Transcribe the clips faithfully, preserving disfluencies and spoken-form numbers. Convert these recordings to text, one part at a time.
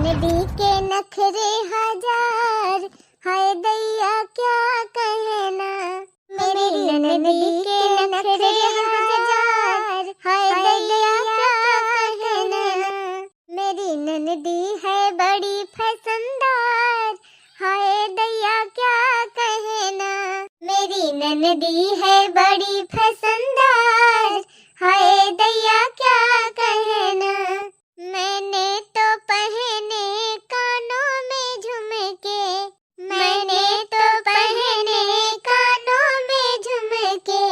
नदी के नखरे हजार, हाय दैया क्या कहना। मेरी ननदी के नखरे हजार, हाय दैया क्या कहना। मेरी ननदी है बड़ी फैशनदार, हाय दैया क्या कहना। मेरी ननदी है बड़ी फैशनदार, हाय दैया क्या कहना। मैंने तो पहने कानों में झुमके, मैंने तो पहने कानों में झुमके,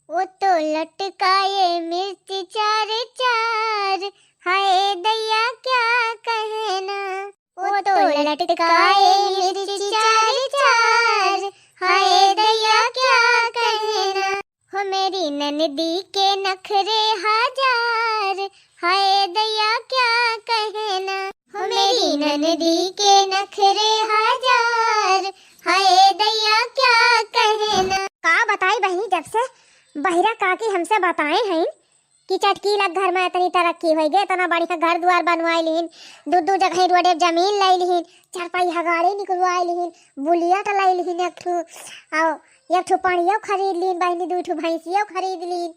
वो तो लटकाए मिर्च चार चार, हाय दैया क्या कहना। वो तो लटकाए मिर्च चार चार, हाय दैया क्या कहना। हो मेरी ननदी के नखरे हजार, हाय दैया क्या कहना। हो मेरी ननदी के नखरे हजार, हाय दैया क्या कहना। का बताई बहिनी, जब से बहिरा काकी हमसे बताए हैं कि चटकीला घर में इतनी तरक्की होइ गई, इतना बढ़िया घर दुआर बनवाए लिहिन, दू दू जगह रोडे जमीन ले लिहिन, चार पहिया गाड़ी निकलवाए लिहिन, बुलेट ले लिहिन एक ठो, और एक ठो पड़ियो खरीद लिहिन बहिनी, दू ठो भैंसियो खरीद लिहिन।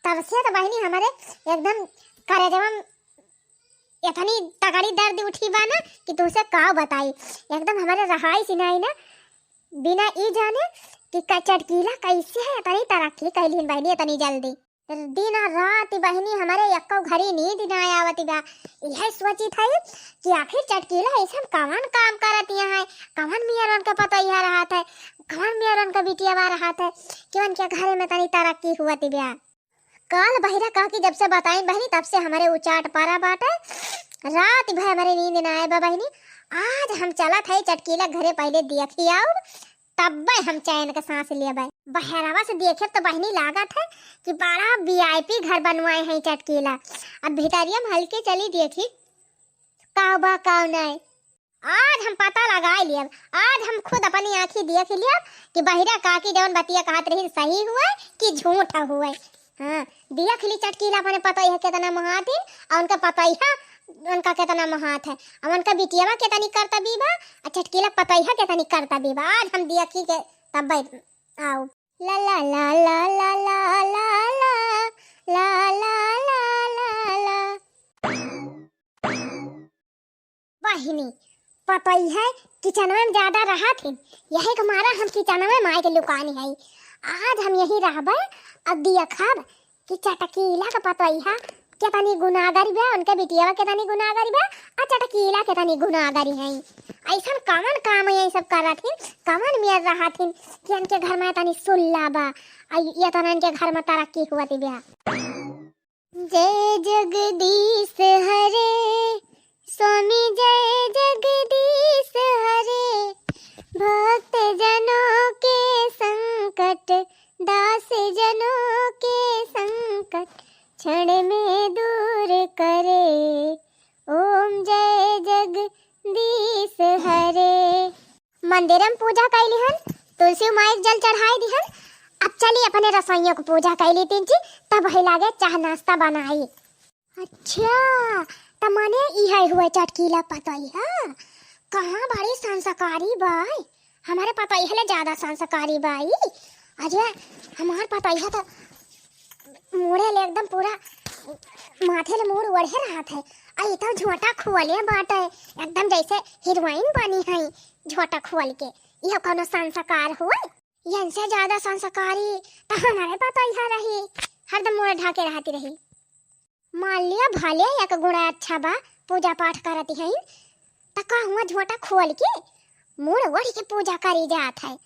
तब से तो बहिनी हमरे एकदम करेजवा में इतनी तगड़ी दर्द उठी बा ना कि तुमसे का बताई। एकदम हमरे रहाई सिनाई ना, बिना ई जाने कि क-, चटकीला कैसे है इतनी तरक्की कैलिन बहिनी इतनी जल्दी। दिन रात बहिनी हमरे एक्को घड़ी नींद ना आवत बा। यह सोचित है कि आखिर चटकीला ऐसन कवन काम करत यहाँ है, कवन मेहरन का पतोहिया रहत है, कवन मेहरन का बिटिया बा रहत है कि उनके घरे में तनी तरक्की हुवत बा। काल बहिरा काकी जब से बताइन बहिनी, तब से हमरे उचाट परा बाटे, रात भर हमरे नींद ना आए बा बहिनी। आज हम चलत है चटकीला घरे, पहिले देखी आउब, तब्बे हम चैन के सांस लेबे। बहरवा से देखे तो बहिनी लागत है कि बड़ा वी आई पी घर बनवाए हैं चटकीला। अब भितरिया में हल्के चली देखी, काउ बा काउ नाय। आज हम पता लगाए लियब, आज हम खुद अपनी आँखी देख लियब कि बहिरा काकी जवन बतिया कहत रही सही हुए कि झूठ हुए। हाँ, देख ली चटकीला अपने पतोहिया केतना महात है, और उनका पतोहिया उनका केतना महात है, और उनका बिटियावा केतनी करतबी बा, और चटकीला पतोहिया केतनी करतबी बा। आज हम देखी के तब आउब। ला ला ला ला ला ला ला ला ला ला ला ला ला। बहिनी, पतोहिया किचनवे में ज्यादा रहत हिन, यही के मारा हम किचनवे में आए के लुकानी है। आज हम यही रहबे और देखब कि चटकीला के पतोहिया केतनी गुनागर बा, उनके बिटियावा केतनी गुनागर बा, आ चटकीला केतनी गुनागर है। ऐसन कवन काम है, ये सब करत हिन, कवन मेर रहत हिन कि इनके घर में तनी सुल्ला बा, आ ये तना इनके घर में तरक्की हुवत बा। जय जगदीश हरे, स्वामी जय जगदीश हरे, भक्त जनों के संकट, दास जनों के संकट, क्षण में दूर करे, ओम जय जगदीश हरे। मंदिर में पूजा कैली हन, तुलसी माई के जल चढ़ाई दिहन। अब चली अपने रसोइयों को पूजा कैली तीन जी, तब वही लागे चाह नाश्ता बनाई। अच्छा, त माने इहे हुए चटकीला पतोहिया? कहाँ बड़ी संस्कारी बाई, हमारे पतोहिया ले ज्यादा संस्कारी बाई। अरे हमार पतोहिया तो मुड़े ले एकदम पूरा माथे ले मूड़ ओढ़े रहत है, आ ई तो झोंटा खोले बाटे, एकदम जैसे हीरोइन बनी है झोंटा खोल के। यह कोनो संस्कार हुए? इनसे ज्यादा संस्कारी तो हमारे पतोहिया रही, हरदम मुड़ ढाके रहती रही। मान लिया भले एक गुण अच्छा बा, पूजा पाठ करती हैं, त का हुआ झोंटा खोल के मूड़ ओढ़ के पूजा करी जात है।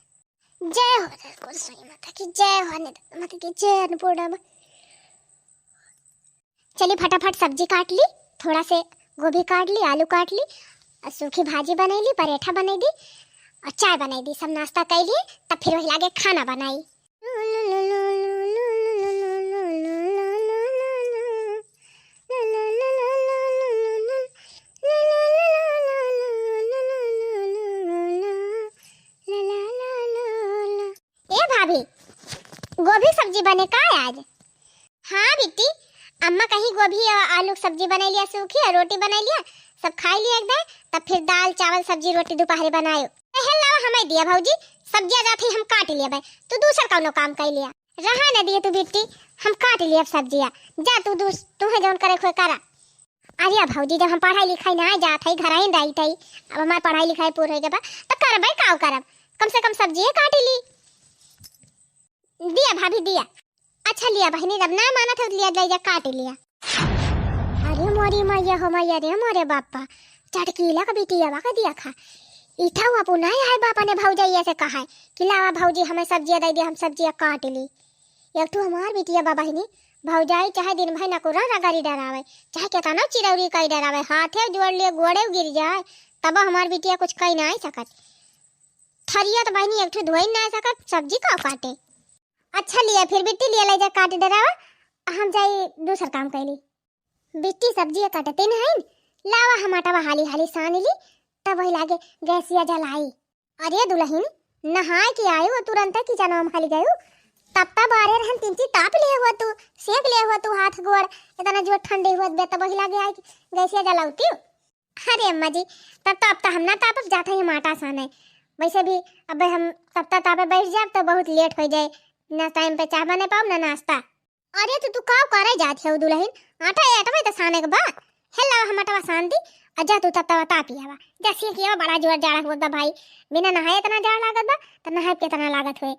जय हो सरस्वती माता की, जय हो अन्नदाता माता की, जय अन्नपूर्णा माँ। चली फटाफट सब्जी काट ली, थोड़ा से गोभी काट ली, आलू काट ली, और सूखी भाजी बनाई ली, परेठा बनाई दी और चाय बनाई दी। सब नाश्ता कर लिए, तब फिर वही लागे खाना बनाई। ए भाभी, गोभी सब्जी बने का आज? हाँ बिट्टी, अम्मा कहीं गोभी और आलू के सब्जी बनाई लिया, सूखी और रोटी बनाई लिया, सब खाई लिया एकदम। तब फिर दाल, चावल, सब्जी, रोटी दोपहरे बनायो। ए, हे लावा, हमें दिया भौजी, सब्जिया जात ही हम काट लिया भाई, तू दूसर कौनो काम कर लिया। रहा न दिए तू बिट्टी, हम काट लिया सब्जिया, जा तू दूस-, तू है जौन करे खोए करा। अरे भौजी, जब हम पढ़ाई लिखाई ना जात है, घर ही रहित है, अब हमार पढ़ाई लिखाई पूर हो गया बा, तो करबे का करब, कम से कम सब्जिए काट ली। दिया भाभी, दिया। अच्छा लिया बहिनी, जब ना मानत हो, लिया, ले जा, काट लिया। अरे मोरी मैया हो मैया रे मोरे बापा, चटकीला का बिटिया बा का दिया खा। इठा हुआ पुना है बापा ने भौजैया से कहा है कि लावा भौजी, हमें सब्जिया दे दिया, हम सब्जिया काट ली। एक ठो हमार बिटिया बा बहिनी, भौजाई चाहे दिन भर नकुरा रगड़ी डरावे, चाहे केतना चिरौरी कई डरावे, हाथे जोड़ ले, गोड़े गिर जाए, तब हमार बिटिया कुछ कई ना सकत। थरिया तो बहिनी एक ठो धोई ना सकत, सब्जी का काटे। अच्छा लिया, फिर बिट्टी लिया, ले जा काट डरावा, हम जाई दूसर काम कैली। बिट्टी सब्जी काटते न हईन, लावा हम आटावा हाली हाली सान ली, तब वही लागे गैसिया जलाई। अरे दुलहिन, नहाए के आयो तुरंत किचनवा में हाली गयो, तब तब बारे रहन तिनची ताप ले हुआ तू, सेक ले हुआ तू हाथ गोड़, इतना जोर ठंडी हुआ बे, तब वही लागे आए कि गैसिया जलाउती। अरे अम्मा जी, तब तो, अब तो हम ना तापब, जात है हम आटा साने। वैसे भी अब हम तब तक तापे बैठ जाब तो बहुत लेट हो जाए, ना टाइम पे चाह बने पाओ ना नाश्ता। अरे तो तू का करे जात है दुलहिन, आटा ये आटा तो साने के बा। हे लावा हम आटा सान दी, आ जा तू तब तक तापी आवा, जा सेक आवा, बड़ा जोर जाड़ा हुआ बा भाई, बिना नहाए इतना जाड़ लागत बा, तो नहाए कितना लागत हुए।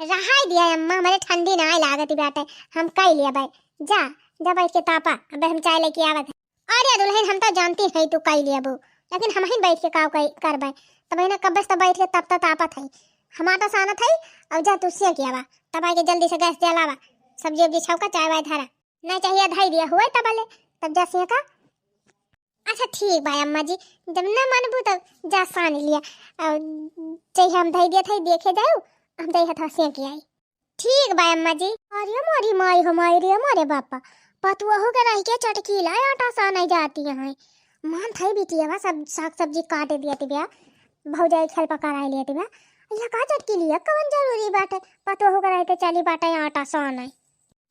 रहाई दिया अम्मा, हमारे ठंडी ना लागत बाटे, हम कई लिया भाई, जा, जा बैठ के तापा, अब हम चाय लेके आवत है। अरे दुलहिन, हम तो जानती है तू कई लेबू, लेकिन हम ही बैठ के का कई करबे? तब ना कब्बे से तो बैठ के तब तक तापत है, हम आटा सानत है, और जा तू सेक आवा, तब आके जल्दी से गैस जलावा, सब्जी उब्जी छौका, चाय वाय धरा, नहीं चाहिए धई दिया हुए तब ले, तब जा सेका। अच्छा ठीक बा अम्मा जी, जब ना मानबू तब जा सान लिया, और चाहिए हम धई दिया था देखे जाऊ, हम दे हथवा सेक आई। ठीक बा अम्मा जी। अरे मोरी माई हो माई रे मोरे बापा, पतुआ हो के रह के चटकीला आटा साने जाती है। मान थाई बिटिया सब साग सब्जी काटे दिया तिबिया, भौजाई खेल पकड़ाई लिया तिबिया। या का चटकीलिया कवन जरूरी बाटे, पतुआ हो के रह के चली बाटे आटा साने।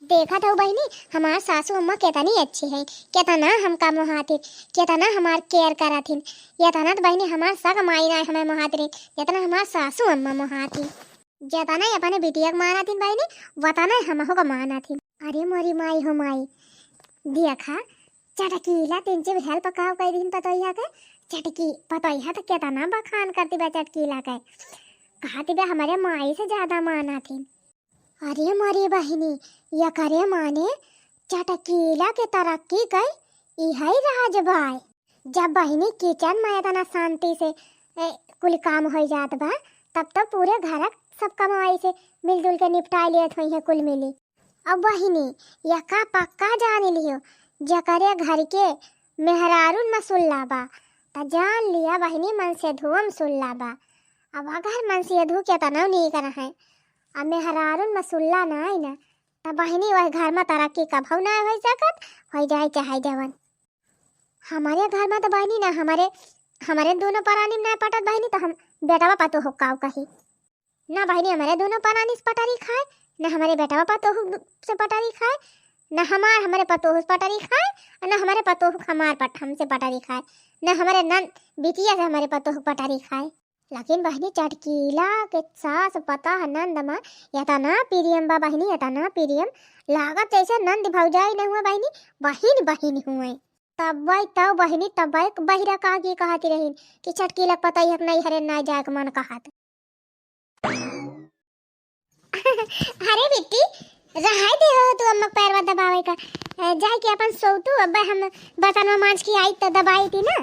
देखत हऊ बहिनी, हमार सासू अम्मा केतनी अच्छी है, केतना हमका मोहातिन, केतना हमार केयर करत हिन। एतना त बहिनी हमार सग माई ना हमें मोहातिन, जेतना हमार सासू अम्मा मोहातिन। जेतना ही अपने बिटिया के मानत हिन बहिनी, वतना ही हमहू का मानत हिन। अरे मोरी माई हो माई, देखा, चटकीला तिनची हेल्प काव कई दिन पतोहिया के, चटकी पतोहिया त केतना बखान करती बा चटकीला के, कहती बा हमरे माई से ज्यादा मानत हिन। अरे मोरी बहिनी, एकरे माने चटकीला के तरक्की के इहै राज बाय। जब बहिनी किचन में एतना शांति से, ए, कुल काम होइ जात बा, तब तो पूरे घर सब कमाई से मिलजुल के निपटाई लेत होइहैं कुल मिली। अब बहिनी, यका पक्का जान लियो, जकरे घर के मेहरारून मसुल्ला बा, त जान लिया बहिनी मनसेधुओ मसुल्ला बा। अब अगर मनसेधु केतनौ नीक रहै, आ मेहरारून मसुल्ला नाई न, त बहिनी वह घर में तरक्की कभौ नाई होइ सकत, होइ जाए चाहे जवन। हमरे घर में त बहिनी ना, हमरे, हमरे दोनों परानी में नाई पटत बहिनी, त हम बेटवा पतोह काव कही। ना बहिनी हमरे दोनों परानी से पटरी खाए, ना हमरे बेटवा पतोह से पटरी खाए, ना हमार हमरे पतोह से पटरी खाए, और ना हमरे पतोह हमार पट-, हमसे पटरी खाए, ना हमरे नन-, बिटिया से हमरे पतोह पटरी खाए। लेकिन बहिनी चटकीला के सास पतोह नंद मा एतना प्रेम बा बहिनी, एतना प्रेम, लागत जैसे नंद भौजाई न हुआ बहिनी, बहिन बहिन हुए। तब भाई तब बहिनी तब भाई बहिरा का की कहती रही कि चटकीला पतोह नहीं हरे ना जाए के मन कहत। अरे बिट्टी, रहाई दे हो तू अम्मा के पैरवा दबावे का। ए, जाए के अपन सोतू, अब हम बर्तनवा मांज के आई त दबाई थी ना।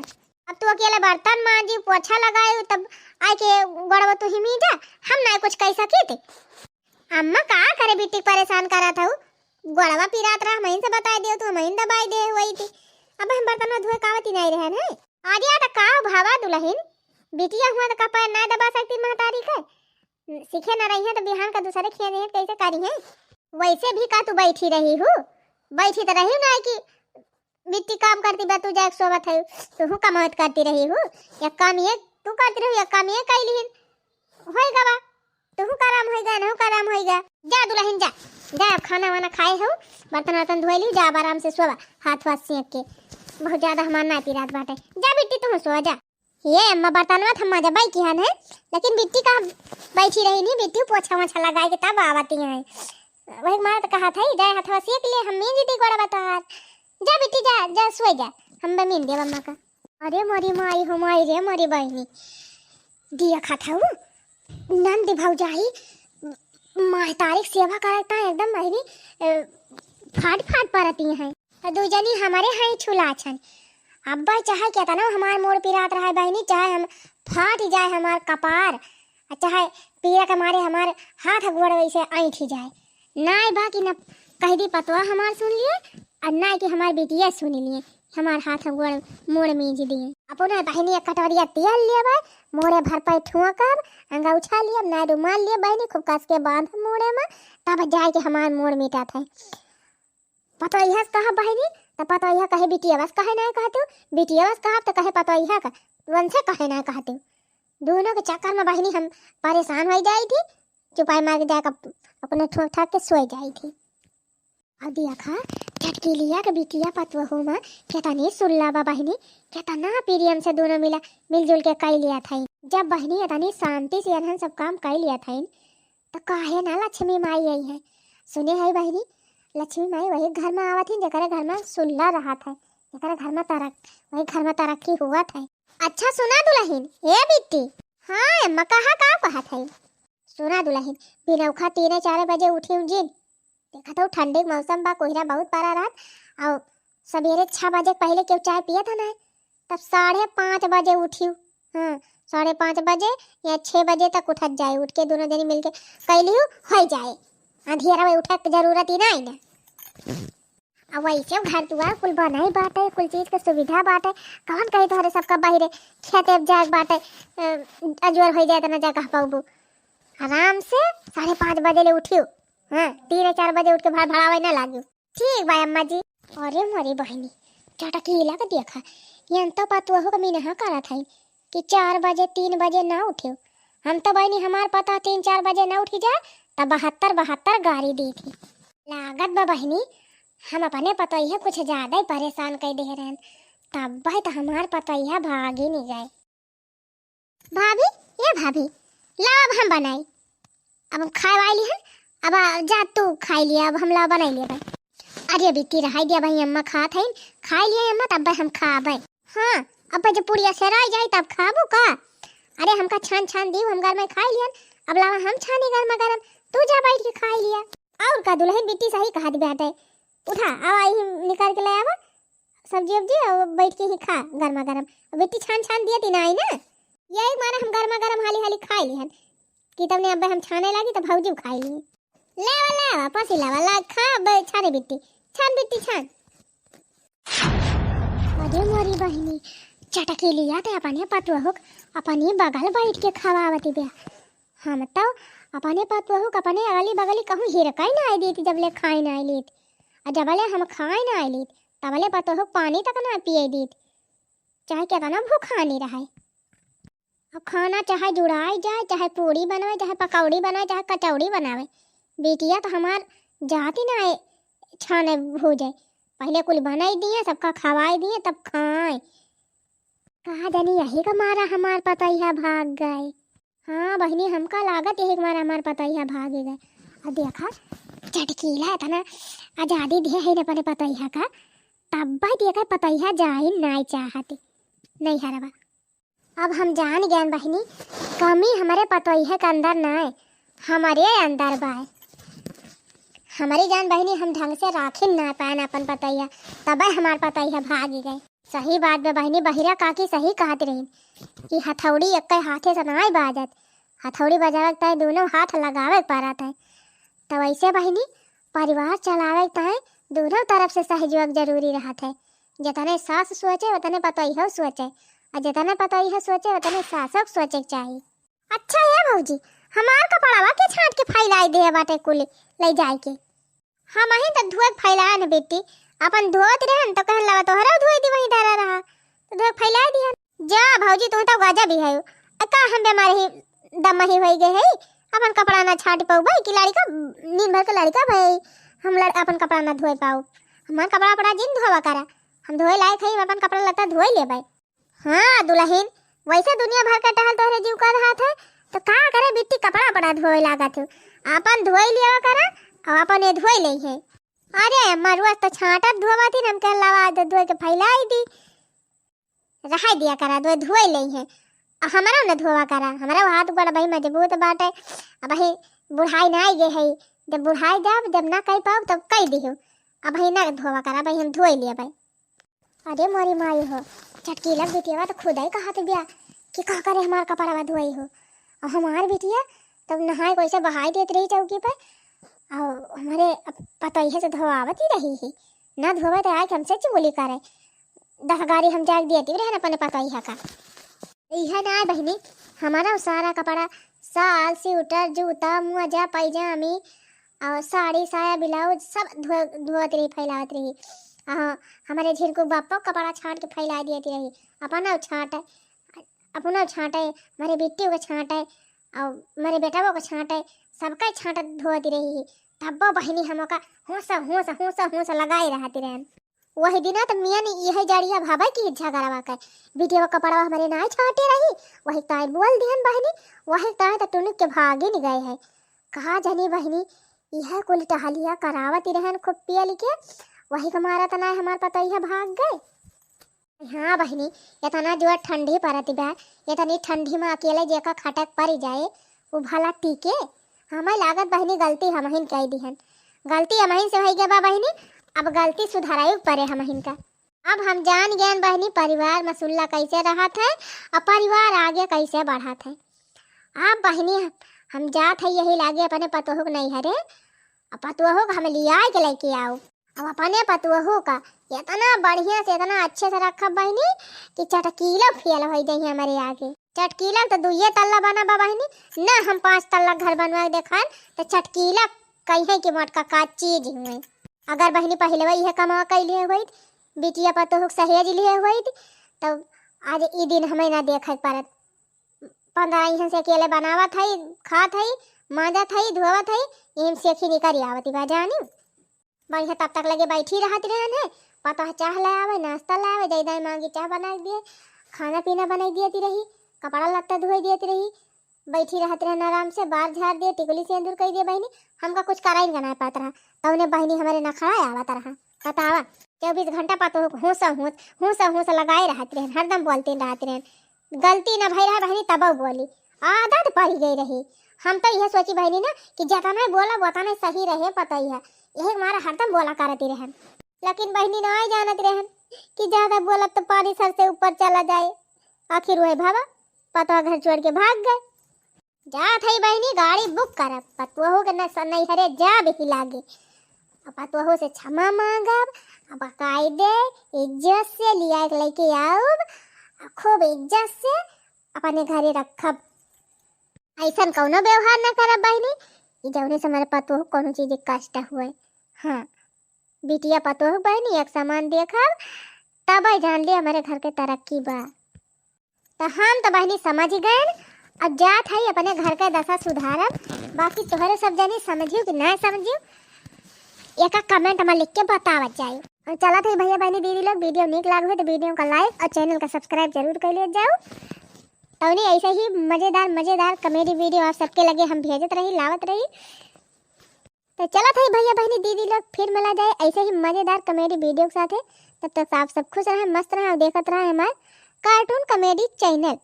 अब तू अकेले बर्तन मांजी, पोछा लगाई, तब आए के गोड़वा तू ही मीजा, हम ना कुछ कह सकी थे। अम्मा का करे बिट्टी के परेशान करत हऊ? गोड़वा पिरात रहा, हमहिन से बताई देव, तू हमहिन दबाई दे हुई थी। अब हम बर्तनवा धोए कावती नहीं रहन है। आ गया त का भावा दुलहिन, बिटिया हुआ त का पैर ना दबा सकती महतारी के? सीखे न रही है तो बिहान का दूसरे खेत है, कैसे करी है? वैसे भी का तू बैठी रही हूँ, बैठी तो रही ना कि बिट्टी काम करती बा, तू जाके सोवत है, तू कमावत करती रही हूँ, एक काम ये तू करती रही, एक काम ये कैली हिन, होई गवा, तू कराम होई गा, नहु कराम होई गा, जा दुलहिन जा। जा, अब खाना वाना खाए हो, बर्तन वर्तन धोए ली, जा अब आराम से सोवा, हाथ वाथ सेंक के। बहुत ज्यादा हमार ना पिरात बाटे। जा बिट्टी, तू सोवा जा। ये अम्मा, बर्तनवा त हम माजबे किहन है, लेकिन बिट्टी का बैठी रही नहीं, बिट्टी पोछा वोछा लगाए के तब आवती है। वही मारा तो कहा था, जाए हथवा सेंक ले, हम मींज दी गोड़वा तोहार। जा बिट्टी, जा, जा सोए जा, हम बे मींज देब अम्मा का। अरे मोरी माई हो माई रे मोरी बहिनी, दिया खात हऊ, नंद भौजाई महतारी के सेवा करत ता एकदम बहिनी, अ, फाट फाट परती हैं। तो दू जनी हमारे हैं छुलाछन। अब चाहे केतनो हमार मोड़ पिरात रहे बहिनी, चाहे हम फाट जाए हमार कपार, आ चाहे पीरा के मारे हमार हाथ गोड़ वैसे ऐंठ जाए, नाय बा कि न कह दी पतवा हमार सुन लिए, और ना कि हमार बिटिया सुन लिए, हमार हाथ गोड़ मोड़ मीज दिए। अपने बहिनी एक कटोरिया तेल लेबे, मोड़े भर पे ठोकब, अंगौछा लेब, ना रुमाल लेब बहिनी, खूब कस के बांधब मोड़े में, तब जाए के हमार मोड़ मिटत है। पतोहिया से कहब बहिनी, त पतोहिया कहे बिटिया बस कहे ना कहते हो, बिटिया बस कहब त कहे पतोहिया का वंशे कहे ना कहते हो। दोनों के चक्कर में बहिनी हम परेशान हो जाई थी, चुपाई मार के जाके अपने ठोक ठाक के सोए जाई थी। अब देखा, चटकीलिया के बिटिया पतोहू में केतनी सुल्ला बा बहिनी, केतना प्रेम से दोनों मिला, मिलजुल के कई लिया था। जब बहिनी इतनी शांति से इन्हन सब काम कई लिया था, तो काहे ना लक्ष्मी माई आई है। सुने है बहिनी, लक्ष्मी माई वही घर में आवत है, जेकरे घर में सुल्ला रहत है, जेकरे घर में तरक-, वही घर में तरक्की हुआ था। अच्छा सुना दुलहिन, ए बिट्टी। हाँ अम्मा, कहा का कहत है? सुना दुलहिन, बिनौखा तीने चारे बजे उठी जिन। देखत हो ठंडी के मौसम बा, कोहरा बहुत पड़ा रहत, और सबेरे छह बजे पहले केहू चाय पियत है ना, तब साढ़े पाँच बजे उठी। हाँ, साढ़े पाँच बजे या छह बजे तक उठत जाए, उठ के दोनों जनी मिलके कैलियो हो जाए, अंधेरा में उठे के जरूरत ही ना आई ना। अब वैसे घर दुआर कुल बनाई बाटे, कुल चीज के सुविधा बाटे, कौन कही तोहरे सबका बहिरे खेते जाए बाटे, अ, अजोर हो जाए, इतना जगह पाऊबू। आराम से साढ़े पाँच बजे ले उठियो, हाँ, तीन चार बजे उठ के भड़ भड़ावे ना लागियो। ठीक बा अम्मा जी। अरे मोरी बहिनी, चटकीला के देखा, यन तो पतुआ हो कमी नहा करत है कि चार बजे, तीन बजे ना उठियो। हम तो बहिनी, हमार पता तीन चार बजे ना उठी जाए, तब बहत्तर बहत्तर गारी दी थी। लागत बा बहिनी, हम अपने पतोहिया कुछ ज्यादा ही परेशान कर दे रहन, तब तो हमार पतोहिया भागी नहीं गए। भाभी, ये भाभी, लाओ अब हम बनाई, अब हम खाए वाली हन, अब आ, जा तू खाई लिया, अब हम लाओ बनाई लिया भाई। अरे बिट्टी रहाई दिया भाई, अम्मा खात हईन, खाई लिया अम्मा, तब हम खाबे। हाँ, अब जब पुड़िया सेराई जाई तब खाबू का? अरे हमका छान छान दीव, हम घर में खाई लियन, अब लावा हम छानी गर्मा गरम, तू जा बैठ के खाई लिया। और का दुलहिन बिट्टी सही कहत बाटे, उठा, आवा, यही निकाल के ले आवा सब्जी उब्जी, और बैठ के ही खा गर्मा गरम। बिट्टी छान छान दिया ती ना आई ना, यही मारे हम गर्मा गरम हाली हाली खाई लिहन कि तब ने अब्बे हम छाने लागी तब भौजी खाई ली। ले आवा, ले आवा, पसी लावा, ला खा अब्बे छाने बिट्टी, छान बिट्टी छान। अरे मोरी बहिनी, चटकीलिया ते अपने पतोहू क अपने बगल बैठ के खवावती बे। हम तो अपने पतोहू क अपने अगली बगली कहूँ हिरकई ना आई देती, जबले खाए ना आई लेत। आ जबले हम खाए ना आई लेत, तबले पतोहू क पानी तक ना पिए देत, चाहे केतना भूखानी रहे। अब खाना चाहे जुड़ाई जाए, चाहे पूड़ी बनावे, चाहे पकौड़ी बनावे, चाहे कचौड़ी बनावे, बिटिया तो हमार जाती ना है छाने भूजे। पहले कुल बनाई दिए, सबका खवाई दिए, तब खाए। कहा जानी यही का मारा हमार पतोहिया भाग गए। हाँ बहिनी, हमका लागत यही के मारे हमार पतोहिया भागे गए। अब देखा, चटकीला इतना आजादी दिए है न अपने पतोहिया का, तब भाई देखा पतोहिया जाए नाय चाहती नैहरवा। अब हम जान गए बहिनी, कमी हमारे पतोहिया के अंदर ना है, हमारे अंदर बा। हमारी जान बहिनी, हम ढंग से राखी ना पाएन अपन पतोहिया, तबे हमार पतोहिया भागी गए। सही बात बा बहिनी, बहिरा काकी सही कहत रही कि हथौड़ी एक हाथे से नाय बाजत, हथौड़ी बजावे के ताई दोनों हाथ लगावे के पड़त है। तो वैसे बहिनी, परिवार चलावे के ताई दोनों तरफ से सहयोग जरूरी रहत है। जितने सास सोचे उतने पतोहियो सोचे, और जितने पतोहियो सोचे उतने सासो के सोचे के चाही। अच्छा ये भौजी, हमार कपड़वा के छांट के फैलाई दे बाटे कुली ले जाए के। हम अही त धोए के फैलाए न बेटी, अपन धोत रहन त कहन लगा तोहरा धोए दी वहीं धरा रहा, त धोए के फैलाए दिहन। जा भौजी, तू तो गजब ही है, का हम बीमार ही दम ही होई गए है, अपन कपड़ा ना छाट पउबे कि लड़िका, दिन भर के लड़िका भई, हम लड़-, अपन कपड़ा ना धोए पाउब। हमार कपड़ा उपड़ा जिन धोवा करा, हम धोए लायक हई, हम अपन कपड़ा लत्ता धोए लेबे। हाँ दुलहिन, वैसे दुनिया भर के टहल तोहरे जीव कर रहत है, तो का करे बिट्टी कपड़ा उपड़ा धोए लागत हो, अपन धोए लिया करा और अपन ये धोए ले है। अरे अम्मा, रोज तो छाटत धोवत ही, हम कह लवा दे, धोए के फैलाई दी। रहाई दिया करा, दो धोए ले हैं। आ हमरा न धोवा करा, हमरा हाथ गोड़ भाई मजबूत बाटे। अब भाई बुढ़ाई ना आई गए है, जब बुढ़ाई जाब, जब ना कह पाओ तब कह दियो। अब भाई ना धोवा करा, भाई हम धोए लिए भाई। अरे मोरी माई हो, चटकीला बिटिया तो खुद ही कहत बिया कि का करे हमार कपड़वा धोई हो। और हमार बिटिया तब नहाए कैसे बहाई देत रही चौकी पे, और हमारे पतोहिया से धोआवत ही रही ही, ना धोवे तो आके हमसे चुगली करे। दस गारी हम जाके देती रहन अपने पतोहिया का। इहे ना बहिनी, हमारा सारा कपड़ा, साल, स्वेटर, जूता, मोजा, पैजामी और साड़ी, साया, ब्लाउज सब धो-, धोवत रही, फैलावत रही। हाँ, हमारे झिरकू बापो कपड़ा छाट के फैला देती रही, अपना छाटे, अपना छाटे, हमारे बिट्टियों को छाटे और हमारे बेटाओं को छाटे, सबका छाटत धोवत रही। तब्बो बहिनी हमका होस, होस, होस, होस लगाए रहती रहन। वही दिना त मियाँ ने इहे जड़िया भावे की झगड़वा के, बिटिया कपड़वा हमरे नाई छाटे रही, वही ताई बोल दिहन बहिनी, वही ताई त टुनुक के भागिन गए है। कहा जनी बहिनी, इहे कुल टहलिया करावत रहन खूब पियल के, वही के मारा त नाई हमार पतोहिया भाग गए। हाँ बहिनी, इतना जोर ठंडी पड़त बा, इतनी ठंडी में अकेले जेका खटक पड़ जाए, उ भला टीके? हमें लागत बहिनी गलती हमहिन कई दिहन, गलती हमहिन से होई गए बा बहिनी, अब गलती सुधराई पड़े हमहिन का। अब हम जान गए बहिनी परिवार में सुल्ला कैसे रहत है और परिवार आगे कैसे बढ़त है। अब बहिनी हम जात है यही लागे अपने पतोहू के नैहरे, और पतोहू के हम लिया के लेके आओ। अब अपने पतोहू का इतना बढ़िया से, इतना अच्छे से रखब बहिनी कि चटकीला फेल हो जाई हमारे आगे। चटकीला तो दुइये तल्ला बना बा बहिनी, ना हम पाँच तल्ला घर बनवा के देखाएम तो चटकीला कहे कि मोटका का चीज हुए। अगर बहिनी पहले इहे कमवा कैले होइत, बिटिया पतोहू के सहेज लिए होइत, तब आज ई दिन हमें ना देखे के पड़त। पंद्रह इहाँ से अकेले बनावत हई, खात हई, मांजत हई, धोवत हई, इम से खी निकरी आवती बा जानी। बढ़िया तब तक लगे बैठी रहत रहन है, पतोह चाह ले आवे, नाश्ता ले आवे, जैदाई मांगी चाह बनाई दिए, खाना पीना बनाई दियती रही, कपड़ा लत्ता धोई दियती रही, बैठी रहत रहन आराम से, बार झाड़ दिए, टिकुली सिंदूर कई दिए बहिनी, हमका कुछ कराई का ना पात रहा, तौने बहिनी हमारे नखड़ा आवत रहा। बतावा, चउबीस घंटा पतोह होस होस, होस होस लगाए रहत रहन, हरदम बोलते रहत रहन। गलती न भई रहे बहिनी, तबो बोली, आदत पड़ गई रही। हम तो यह सोची बहिनी ना कि जतना बोला उतना सही रहे पतोहिया, यही मारा हरदम बोला करती रहन। लेकिन बहिनी ना जानत रहन कि ज्यादा बोलब तो पानी सर से ऊपर चला जाए। आखिर वह भावा पतोह घर छोड़ के भाग गए। जात हई बहिनी गाड़ी बुक करब, पतोहू के न-, नैहरे जाब ही लागे। अब पतोहू से क्षमा मांगब, अब बकायदे इज्जत से लिया के लेके आउब, आ खूब इज्जत से अपने घरे रखब। ऐसन कौनो व्यवहार न करब बहिनी कि जौने से हमारे पतोहू कौनो चीज के कष्ट हुए। हाँ, बिटिया पतोहू बहिनी एक समान देखब, तब जान ले हमारे घर के तरक्की बा। त हम त बहिनी समझ गएन, अब जात हई अपने घर के दशा सुधारब। बाकी तोहरे सब जनी समझियो कि ना समझियो, एका comment में लिख के बतावत जाए। और चलत हई भैया बहिनी दीदी लोग, video नीक लाग हो तो video का like और channel का subscribe जरूर कर ले जाओ। तौनी ऐसे ही मजेदार मजेदार comedy video आप सबके लगे हम भेजत रही, लावत रही। तो चलत हई भैया बहिनी दीदी लोग, फिर मिला जाए ऐसे ही मजेदार comedy video के साथे। तब तक आप सब खुश रहें, मस्त रहें और देखत रहें हमार cartoon comedy channel।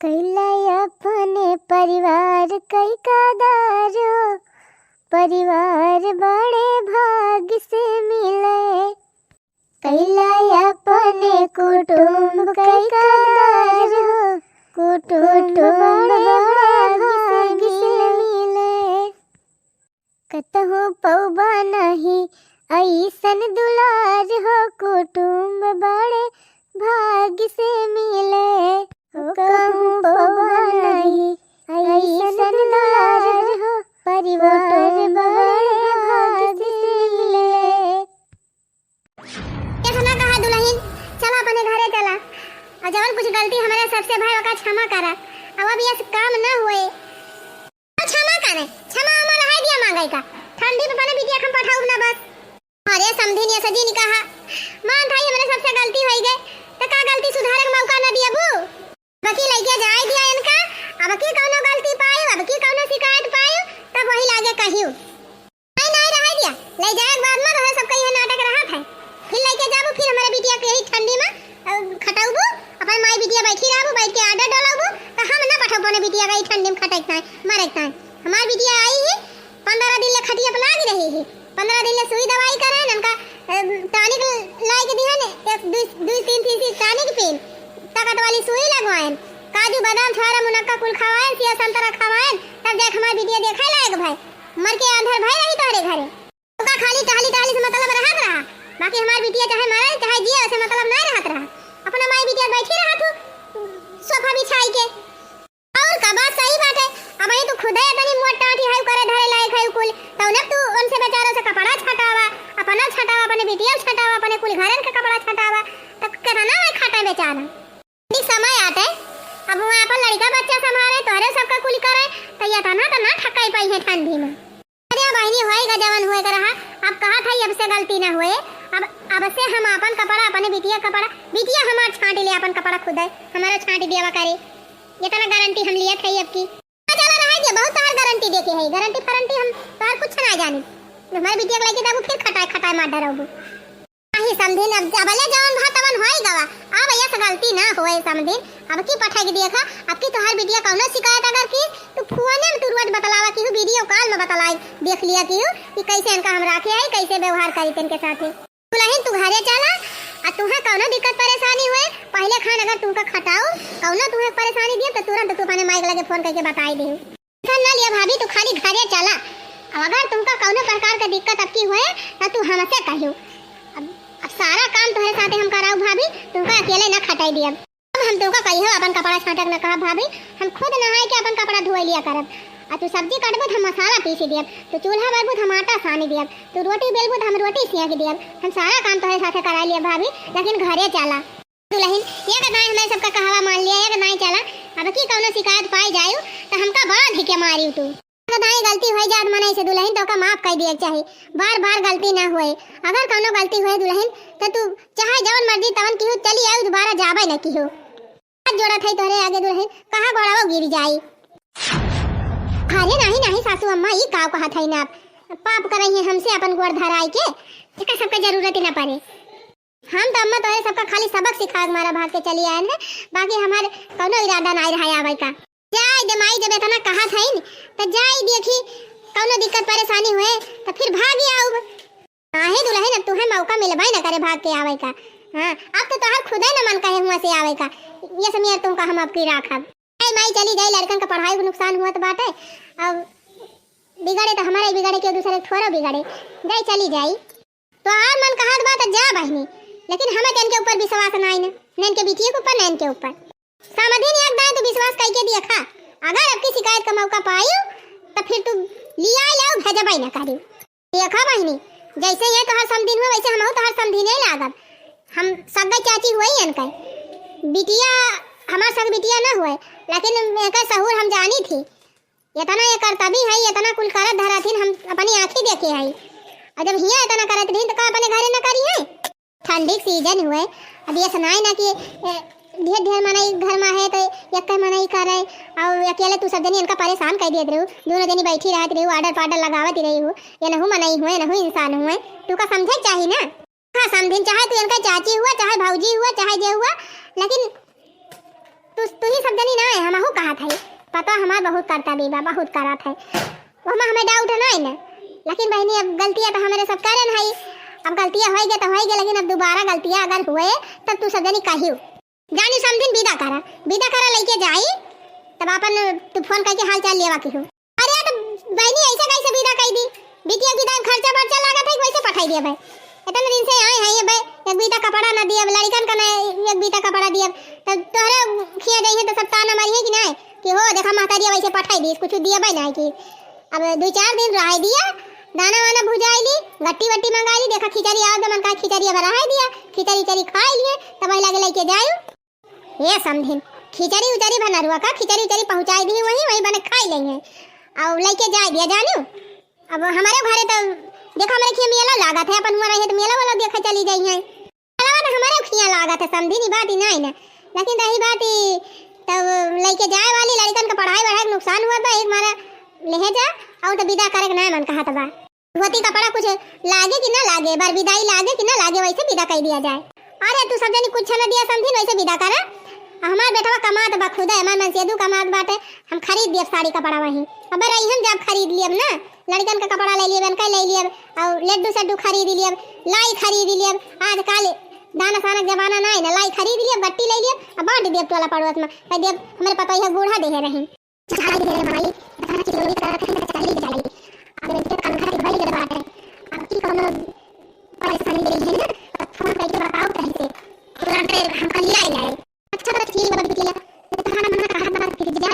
कैला अपने परिवार कई कदर हो, परिवार बड़े भाग से मिले। कैला अपने कुटुम्ब कई कदर हो, कुटुम्ब बड़े भाग से मिले। कतहु पौबा नहीं ऐसन दुलार हो, कुटुम्ब बड़े भाग से मिले। हो कहूँ पौबा नहीं ऐसन दुलार हो, परिवार बड़े भाग से मिले। केतना कहा दुलहिन, चला अपने घरे चला। और जवन कुछ गलती हमरे सबसे भय ओका क्षमा करा। अब, अब यस काम न होए। अब क्षमा करे, क्षमा उमा रहाई दिया मांगे का। ठंडी में अपने बिटिया के हम पठाउब ना बस। अरे समधिन, यस जिन कहा, मान थाई हमरे सबसे गलती होई गए, त का गलती सुधारे के मौका न दियबू? अब की लइके जाए दिया इनका, अब की कौनो गलती पायु, अब की कौनो शिकायत पायु, तब वही लागे कहियो। नहीं, नहीं रहे दिया, ले जाए के बाद में रहे सबका यह नाटक रहत है। फिर लइके जाबू, फिर हमरे बिटिया के यही ठंडी में, अ, खटउबू, अपन माई बिटिया बैठी रहबू, बैठ के order डलउबू, त हम ना पठउब अपने बिटिया का ई ठंडी में खटे के ताई, मरे के ताई। हमार बिटिया आई ही, पन्द्रह दिन ले खटिया पर लागी रही ही, पन्द्रह दिन ले सुई दवाई करे, ननका, अ, tonic लाई के दिहन, एक, दुई, दुई, तीन, तीन, तीन tonic पीन, ताकत वाली सुई लगवाएन, काजू, बादाम, छोहारा, मुनक्का कुल खवाएन, सेव, संतरा खवाएन, तब जाके हमार बिटिया देखे लायक भाई। मर के आंधर भई रही तोहरे घरे। ओका खाली टहली टहली से मतलब रहत रहा, बाकी हमार बिटिया चाहे मरे चाहे जिए, ओसे मतलब नाहीं रहत रहा। अपना माई बिटिया बैठी रहा तू सोफा बिछाई के। और का बात सही बात है, अब ही तू खुदे इतनी मोट टाटी है, करे धरे लायक है कुल, तौने तू उनसे बेचारों से कपड़ा छटावा, अपना छटावा, अपने बिटिया छटावा, अपने कुल घरन के कपड़ा छटावा, तो कितना है खटे बेचारा। ठीक समय आटे, अब वो अपन लड़का बच्चा संभाले, तोहरे सबका कुल करे, तो ये तना तो ना ठकाई पाई है ठंडी में। अरे बहिनी, होएगा जवन होए के रहा, अब कहा था अब से गलती ना होए, अब, अब से हम अपन कपड़ा, अपने बिटिया कपड़ा, बिटिया हमार छांट ले अपन कपड़ा खुदे, हमारा छांट दियावा करे, ये तना गारंटी हम लिया था अब की। चला रहा है, बहुत तोहार गारंटी देके है, गारंटी फारंटी हम तोहार कुछ ना जानी, हमारे बिटिया के लेके जाबू फिर खटाए खटाए मार डराबू। नाही समधिन, अब जबले जवन भा तवन होई गवा। अब यस गलती ना होए समधिन। अब की पठाई के देखा, अब की तोहार बिटिया कौनो शिकायत अगर की, तू फोने में तू रोज बतलावा किहू, video call में बतलाई देख लिया किहू कि कैसे इनका हम राखे है, कैसे व्यवहार करी इनके साथे। दुलहिन तू घरे चला, आ तुहे कौनो दिक्कत परेशानी होए, पहले खान अगर तुमका खटाऊ, कौनो तुहे परेशानी दिए तो तुरंत तू अपने माई के लगे फोन करके बताई दे। Tension ना लिया भाभी, तू खाली घरे चला। अब अगर तुमका कौनो प्रकार के दिक्कत अब की होए, त तू हमसे कहियो। अब, अब सारा काम तोहरे साथे हम कराऊ भाभी, तुमका अकेले ना खटाई दियब। अब हम तुमका कहियो अपन कपड़ा छांटे के ना कहब भाभी, हम खुद नहाए के अपन कपड़ा धोए लिया करब। आ तू सब्जी काटबू त हम मसाला पीसी दियब, तू चूल्हा बरबू त हम आटा सानी दियब, तू रोटी बेलबू त हम रोटी सेंक दियब। हम सारा काम तोहरे साथे कराई लियब भाभी, लेकिन घरे चला। दुलहिन, एक दाईं हमरे सबका कहवा मान लिया, एक दाईं चला, अब की कौनो शिकायत पाई जायु, त हमका बड़ा धिके मारिउ तू। एक दाईं गलती होई जात मनई से दुलहिन, तोका माफ कई दिए के चाही, बार बार गलती ना होए। अगर कौनो गलती होए दुलहिन, त तू चाहे जवन मर्जी तवन किहू चली आयु, दोबारा जाबे न किहू। हाथ जोड़त हई तोहरे आगे दुलहिन, कहाँ गोड़वा गिर जाई। अरे नाही नाही सासू अम्मा, ई का कहत हई ना आप, पाप करई है हमसे अपन गोड़ धराई के, एकर सबके जरूरत ही ना पड़े। हम तो अम्मा तोहरे सबका खाली सबक सिखावे के मारा भाग के चली आयन है, बाकी हमार कौनो इरादा नाई रहा आवे का। जाए दे माई, जब इतना कहत हईन, त जाई देखी कौनो दिक्कत परेशानी हुए त फिर भागी आउब। काहे दुलहिन, अब तुहे मौका मिलबे न करे भाग के आवे का। हाँ, अब तो तोहार खुदे न मन कहे हुआ से आवे का, ये समियर तुमका हम अब की राखब। जाई माई, चली जाई, लड़कन का पढ़ाई के नुकसान हुआ त बाटे, अब बिगड़े त हमारे बिगड़े, के दूसरे थोड़ो बिगड़े, जाई चली जाई। तोहार मन कहत बा त जा बहिनी, लेकिन हमें त इनके ऊपर विश्वास नाई न, न इनके बिटिया के ऊपर, न इनके ऊपर। समधिन एक दाईं तू विश्वास कई के देखा, अगर अब की शिकायत का मौका पायू त फिर तू लिया लाओ, भेजबे न करी। देखा बहिनी, जैसे ये तोहार समधिन हुआ वैसे हमहू तोहार समधिन ही लागब। हम सगे चाची हुए इनके, बिटिया हमार सग बिटिया न हुए, लेकिन इनका सहूर हम जानी थी। इतना ये करतबी है, इतना कुल करत धरत हिन, हम अपनी आँखी देखे है। और जब हियाँ इतना करत रही तो का अपने घरे न करी है? ठंडी के season हुए, अब ये सुनाए ना कि, ए, ढेर ढेर मनई घर में है तो एक मनई करे, और अकेले तू सब जनी इनका परेशान कर देत रहू, दोनों जनी बैठी रहत रहू, order पार्डर लगावत रही हूँ, ये नहू मनई हुए, नहू इंसान हुए, तू का समझे के चाही ना। हाँ समधिन, चाहे तू इनका चाची हुआ, चाहे भौजी हुआ, चाहे जे हुआ, लेकिन तू, तू ही सब जनी ना है, हमहू कहत है। पता हमार बहुत करतबी बा, बहुत करत है, वो में हमें doubt है ना, लेकिन बहिनी अब गलतियाँ तो हमारे सब करन है। अब गलतियाँ होई गए तो होई गए, लेकिन अब दोबारा गलतियाँ अगर हुए तब तू सब जनी कहियो। जानी समधिन विदा करा, विदा करा लइके जाई, तब अपन तू फोन करके हाल चाल लेवा किहू। अरे तो बहिनी ऐसे कैसे विदा कई दी? बिटिया विदा में खर्चा बर्चा लागत है, वैसे पठाई दिया भाई। इतने दिन से आए हैं ये भाई, एक बीता कपड़ा ना दिया, लड़कन का ना एक बीता कपड़ा दिया, तो तोहरे खिया जाइए तो सब ताना मारी है कि नहीं कि हो देखा महतारिया वैसे पठाई दी, कुछ दिया भाई नहीं कि अब दो चार दिन रह दिया, दाना वाना भुजाई ली, गट्टी वट्टी मंगा ली, देखा खिचड़ी आओ तो मन का खिचड़ी अब रह दिया, खिचड़ी चरी खा लिए, तब वही लगे लेके जायू। ए समधिन, खिचड़ी उचड़ी भनरुआ का, खिचड़ी उचड़ी पहुँचाइ दिहे, वहीं वहीं बने खाइ लेइहैं। अउ लइके जाइ दिया जानिउ। अब हमरे घरे तो देखो, हमरे खिया मेला लागत है, अपन हुआँ रहे तो मेला वाला देखे चली जइहैं। मेलवा तो हमरे खिया लागत है, समझी नी बात ही नाहीं ना। लेकिन रही बात ही, तब लइके जाए वाली लड़िकन का पढ़ाई वढ़ाई के नुकसान हुआ बा, एक मारा लेहे जा, अउ तो विदा करे के नाहीं मन कहत बा। धोती कपड़ा कुछ लागे कि ना लागे, बर विदाई लागे कि ना लागे, वइसे विदा कइ दिया जाए। अरे तू सब जनी कुछ न दिया समझी, वइसे विदा करा। हमार बेटवा कमात बा खुदे, हमार मनसेदू कमात बाटे, हम खरीद दियब साड़ी कपड़ा वहीं। अबे रहिहन जब खरीद लियब ना, लड़िकन का कपड़ा लइ लियब, इनका लइ लियब, अउ लड्डू सड्डू खरीद लियब, लाई खरीद लियब। आजकल दाना साना के जमाना नाहीं ना, लाई खरीद लियब, बट्टी लइ लियब, अउ बाँट दियब टोला पड़ोस मा, कहि दियब हमरे पतोहिया बूढ़ा देहे रही। चाय दे रे माई, इतना चिल्लोरी करत है, तो चली जाई। अब इनके तनखा के भरी गल बाटे। अब की कौनो परेशानी दे है ना, तो फोन करके बताओ कहीं से। तुरंत हमका ले आई जाए। अच्छा, तो ठीक बा बिटिया, तो खाना मना कहा बना के जा।